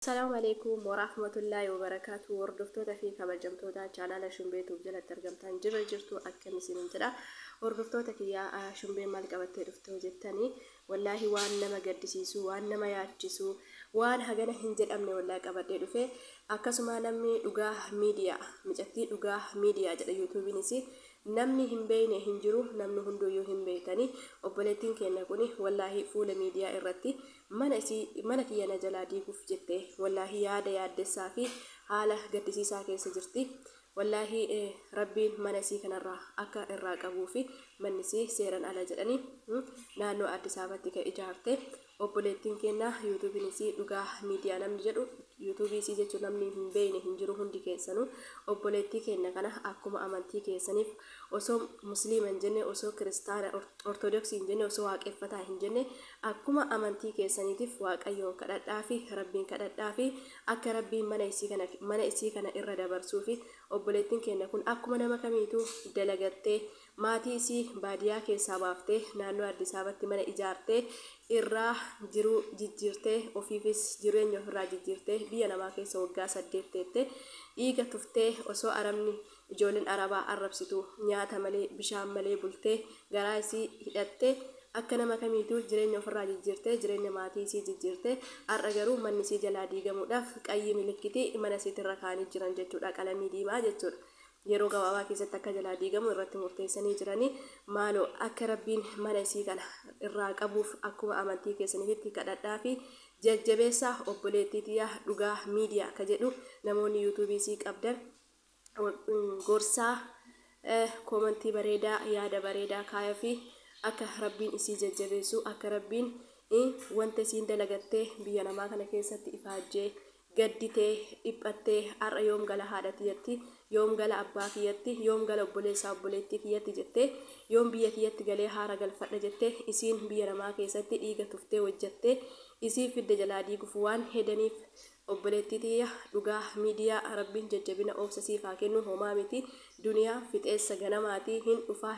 Assalaamu alaikum warahmatullaahi wabarakaatu. Hordoftoota fi kabajamtoota chaanaala Shumbeetuuf jalatti argamtan, jirra jirtu, akkam isiniin jedha. Hordoftoota kiyyaa, Shumbeen maal qabattee dhufte jettanii, wallaahi waan nama gaddisiisu, waan nama yaachisu, waan hagana hin jedhamne wallaahi qabadhee dhufe. Akkasuma namni Dhugaa Miidiyaa, micattii Dhugaa Miidiyaa jedha yuutuubiinis, namni hin beekne hin jiru, namni hunduyyuu hin beektanii. Obboleettiin keenya kun wallaahi fuula miidiyaa irratti mana isii, mana kiyya na jalaa diiguuf jette, wallaahi yaada yaaddessaa fi haala gaddisiisaa keessa jirti. Wallaahi Rabbiin mana isii kanarraa akka irraa qabuu fi manni isii seeran ala jedhanii naannoo Addis Ababaatti kan ijaarte obboleettiin keenya, yuutuubiin isii Dhugaa Miidiyaa namni jedhu, yuutuubii isii jechuun namni hin beekne hin jiru hundi keessanuu. Obboleettii keenya kana akkuma amantii keessaniif, osoo Musliima hin jenne, osoo Kiristaana Ortodoksii hin jenne, osoo Waaqeffataa hin jenne, akkuma amantii keessaniitiif Waaqayyoon kadhadhaa fi Rabbiin kadhadhaa fi akka Rabbiin mana isii kana irra dabarsuu fi. Obboleettiin keenya kun akkuma nama kamiituu dalagattee, maatii isii baadiyyaa keessaa baaftee, naannoo Addis Ababaatti mana ijaartee, irraa jiruu jijjiirtee, ofiifis jireenya ofirraa jijjiirtee, biyya namaa keessa waggaa 8 teettee, dhiiga tuftee, osoo arabni, ijoolleen arabaa arrabsitu, nyaata malee bishaan malee bultee, garaa isii hidhattee, akka nama kamiituu jireenya ofirraa jijjiirtee, jireenya maatii isii jijjiirtee, har'a garuu manni isii jalaa diigamuudhaaf qayyi milikkitii mana isiitirra kaa'anii jiran jechuudha, qalamii diimaa jechuudha. Yeroo gabaabaa keessatti akka jalaa diigamu irratti murteessanii jiranii. Maaloo akka Rabbiin mana isii kana irraa qabuuf akkuma amantii keessaniitti kadhadhaa fi jajjabeessaa. Obboleettii tiyyaa Dhugaa Miidiyaa akka jedhu namoonni yuutuubii isii qabdan gorsaa, koomantii bareedaa, yaada bareedaa kaaya fi akka Rabbiin isii jajjabeessu, akka Rabbiin wanta isiin dalagattee biyya namaa kana keessatti ifaajjee, gadditee, dhiphattee, har'a yoom gala haadha kiyyatti, yoom gala abbaa kiyyatti, yoom gala obboleessaa obboleettii kiyyatti jettee, yoom biyya kiyyatti galee haara galfadha jettee, isiin biyya namaa keessatti dhiiga tuftee hojjattee isii fidde jalaa diiguuf waan hedaniif, obboleettii tiyya Dhugaa Miidiyaa, Rabbiin jajjabina obsa siif haa kennu. Homaa miti, duniyaa fixeessa ganamaatii, hin dhufaa,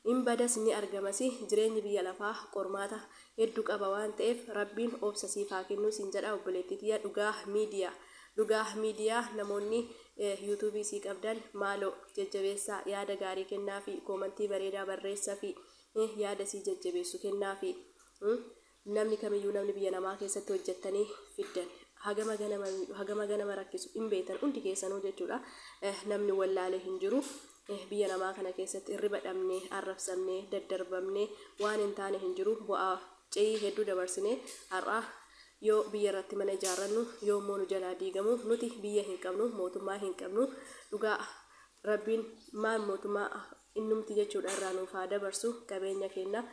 hin badas, ni argamasi. Jireenyi biyya lafaa qormaata hedduu qaba waan ta'eef Rabbiin obsa siif haa kennu siin jedha. Obboleettii tiyya Dhugaa Miidiyaa, Dhugaa Miidiyaa, namoonni yuutuubii sii qabdan maaloo jajjabeessaa, yaada gaarii kennaa fi koomantii bareedaa barreessaa fi yaada sii jajjabeessu kennaa fi. Namni kamiyyuu, namni biyya namaa keessatti hojjettanii fiddan hagama ganama miidhu, hagama ganama rakkisu hin beektan hundi keessanuu jechuudha. Namni wallaalee hin jiru. Biyya namaa kana keessatti hirriba dhabnee, arrabsamnee, daddarbamnee, waan hin taane hin jiru. Bu'aa ce'ii hedduu dabarsinee har'a yoo biyya irratti mana ijaarrannu, yoo immoo nu jalaa diigamu, nuti biyya hin qabnu, mootummaa hin qabnu. Dhugaa Rabbiin maal mootummaa innumti jechuudha irraa nuuf haa dabarsu. Qabeenya keenya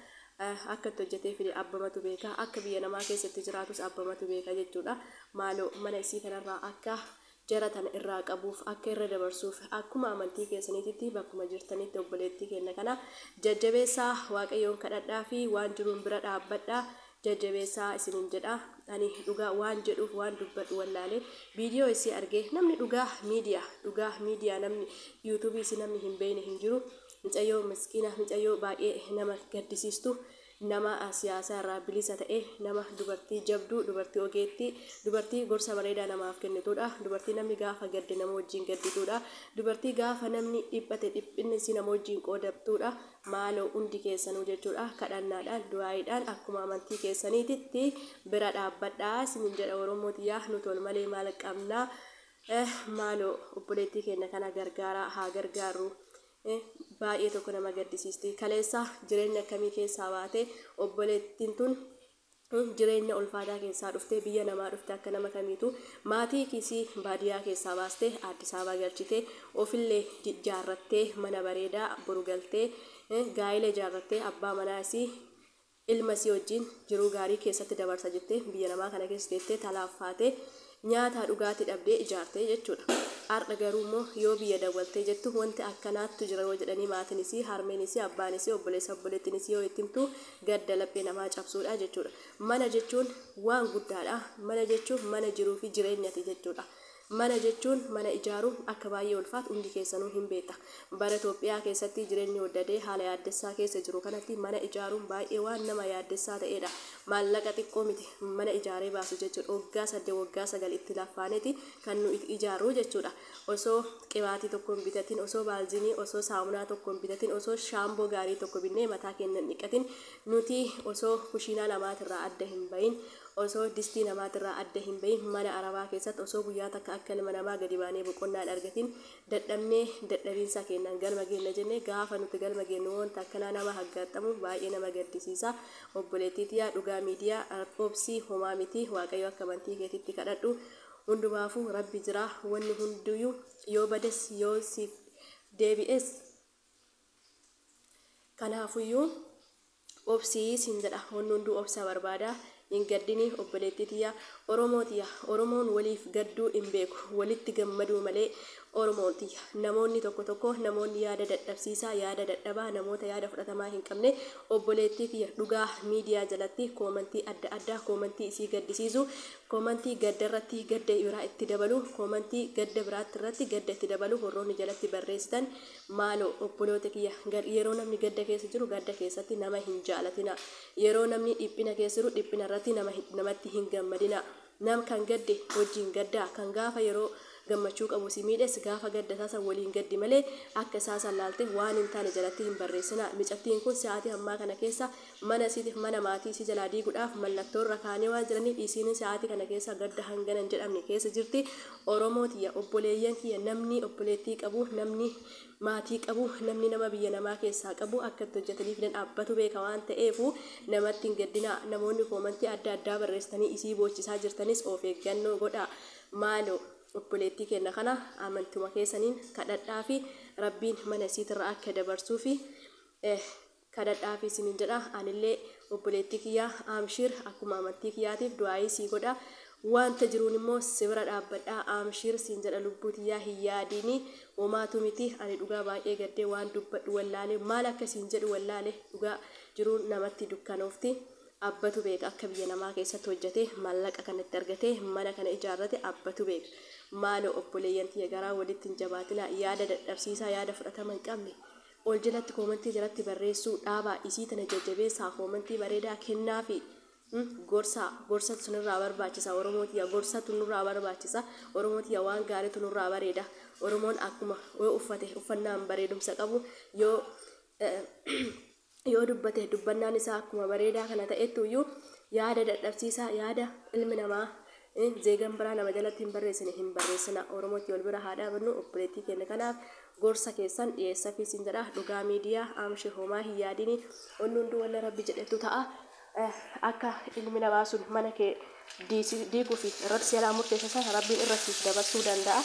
akka itti hojjetee fide abbamatu beeka, akka biyya namaa keessatti jiraatus abbamatu beeka jechuudha. Maaloo mana isii kanarraa akka jara tana irraa qabuuf, akka irra dabarsuuf, akkuma amantii keessaniititti bakkuma jirtanitti obboleettii keenya kana jajjabeessaa, Waaqayyoon kadhadhaa fi waan jiruun bira dhaabbadhaa, jajjabeessaa isiniin jedha. Ani dhugaa waan jedhuuf waan dubbadhu wallaalee viidiyoo isii argee. Namni Dhugaa Miidiyaa, Dhugaa Miidiyaa, namni yuutuubii isii namni hin beekne hin jiru. Mucayyoo miskiina, mucayyoo baay'ee nama gaddisiistu, nama siyaasaa irraa bilisa ta'e, nama dubartii jabduu, dubartii ogeettii, dubartii gorsa bareedaa namaaf kennitudha, dubartii namni gaafa gadde nama wajjin gaddituudha, dubartii gaafa namni dhiphate dhiphinni isii nama wajjin qoodamtuudha. Maaloo hundi keessanuu jechuudha kadhannaadhaan, du'aayiidhaan akkuma amantii keessaniititti bira dhaabbadhaa isinin jedha. Oromoo tiyyaa, nu tol malee maal qabnaa? Maaloo obboleettii keenya kana gargaaraa, haa gargaarru. Baay'ee tokko nama gaddisiisti. Kaleessa jireenya akkamii keessaa baate obboleettiin tun? Jireenya ulfaataa keessaa dhuftee, biyya namaa dhufte, akka nama kamiitu maatii kiisii baadiyyaa keessaa baastee Addis Ababaa galchitee, ofillee ijaarrattee, mana bareedaa boru galtee gaa'ela ijaarrattee, abbaa manaa isii, ilma isii wajjin jiruu gaarii keessatti dabarsa jettee biyya namaa kana keessa teettee talaaffaatee, nyaataa dhugaatii dhabdee ijaartee jechuudha. Har'a garuu immoo yoo biyya dawwaltee jettu wanti akkanaattu jira yoo jedhanii, maatiin isii, harmeen isii, abbaan isii, obboleessa obboleettiin isii yoo itti himtu, gadda laphee namaa cabsuudha jechuudha. Mana jechuun waan guddaadha. Mana jechuun mana jiruu fi jireenyati jechuudha. Mana jechuun mana ijaaruun akka baay'ee ulfaatu hundi keessanuu hin beekta. Bara Itoophiyaa keessatti jireenyi waddadee haala yaaddessaa keessa jiru kanatti mana ijaaruun baay'ee waan nama yaaddessaa ta'edha. Maallaqa xiqqoo miti mana ijaaree baasu jechuudha. Waggaa 8, waggaa 9 itti laffaaneeti kan nu ijaarru jechuudha. Osoo qibaatii tokko hin bitatin, osoo baalzinii, osoo saamunaa tokko hin bitatin, osoo shaamboo gaarii tokko binnee mataa keenya hin dhiqatin, nuti osoo kushiinaa namaatirraa adda hin bahin, osoo distii namaatirraa adda hin bahin, mana arabaa keessatti osoo guyyaa takka akka ilma namaa gadi baanee boqonnaa hin argatin, dadhabnee dadhabiinsa keenyaan galma geenna jennee gaafa nuti galma geennu wanta akkanaa nama haggaaxamu baay'ee nama gaddisiisa. Obboleettii tiyyaa Dhugaa Miidiyaa, obsii, homaa miti. Waaqayyo akka amantii keetitti kadhadhu. Hundumaafuu Rabbi jira. Wanni hunduyyuu yoo bades yoo siif deebi'es, kanaafuyyuu obsii siin jedha. Wanni hunduu obsa barbaada. Hin gaddini, obboleettii tiyya, Oromoo tiyya. Oromoon waliif gadduu hin beeku, walitti gammaduu malee. Oromoon tiyya, namoonni tokko tokko, namoonni yaada dadhabsiisaa, yaada dadhabaa, namoota yaada fudhatamaa hin qabne, obboleettii kiyya Dhugaa Miidiyaa jalatti koomantii adda addaa, koomantii isii gaddisiisu, koomantii gadda irratti gadda biraa itti dabalu, koomantii gadda biraatti irratti gadda itti dabalu warroonni jalatti barreessitan, maaloo obboloota kiyya, yeroo namni gadda keessa jiru gadda keessatti nama hin jaalatina. Yeroo namni dhiphina keessa jiru dhiphina irratti namatti hin gammadina. Nam kan gadde wajjin gaddaa. Kan gaafa yeroo gammachuu qabu si miidhes gaafa gadda isaa san waliin gaddi malee akka isaa san laalte waan hin taane jalatti hin barreessina. Micattiin kun sa'aatii ammaa kana keessa mana isiitiif mana maatii isii jalaa diiguudhaaf mallattoo irra kaanii waan jiraniif isiin sa'aatii kana keessa gadda hangana hin jedhamne keessa jirti. Oromoo tiyya, obboleeyyan kiyya, namni obboleettii qabu, namni maatii qabu, namni nama biyya namaa keessaa qabu akka itti hojjetanii fidan dhaabbatu beeka waan ta'eefu namatti hin gaddinaa. Namoonni koomantii adda addaa barreessitanii isii boochisaa jirtanis of eeggannoo godhaa. Maaloo obboleettii kenna kana amantuma keessaniin kadhadhaa fi Rabbiin mana isiitirra akka dabarsuu fi kadhadhaa fi isiniin jedha. Anillee obboleettii kiyyaa amshir, akkuma amantii kiyyaatiif du'aayii sii godha. Wanta jiruun immoo si bira dhaabbadhaa. Amshir siin jedha, lubbuu tiyyaa, hin yaadiini, homaatu miti. Ani dhugaa baay'ee gaddee waan dubbadhu wallaalee, maal akka siin jedhu wallaalee. Dhugaa jiruun namatti dukkanoofti. Abbatu beeka akka biyya namaa keessatti hojjete maallaqa kanatti argate mana kana ijaarrate, abbatu beeka. Maaloo obboleeyyan tiyya, garaa walitti hin jabaatina. Yaada dadhabsiisaa, yaada fudhatama hin qabne ol jalatti koomantii jalatti barreessuu dhaabaa. Isii tana jajjabeessaa, koomantii bareedaa kennaafi gorsaa. Gorsatu sunirraa barbaachisa, Oromoo tiyya. Gorsatu nurraa barbaachisa, Oromoo tiyya. Waan gaariitu nurraa bareeda. Oromoon akkuma yoo uffate uffannaan bareedumsa qabu, yoo dubbate dubbannaan isaa akkuma bareedaa kana ta'ettu iyyuu, yaada dadhabsiisaa, yaada ilmi namaa zeegan biraa nama jalatti hin barreessine hin barreessina. Oromootti wal bira haa dhaabannu. Obboleettii keenya kanaaf gorsa keessan dhiyeessa fi siin jedha. Dhugaa Miidiyaa, amshir, homaa hin yaadini. Wanni hunduu wanna Rabbi jedhetu ta'a. Akka ilmi namaa sun mana kee diiguu fi irratti seeraa murteessa sana Rabbiin irra siif dabarsuu danda'a.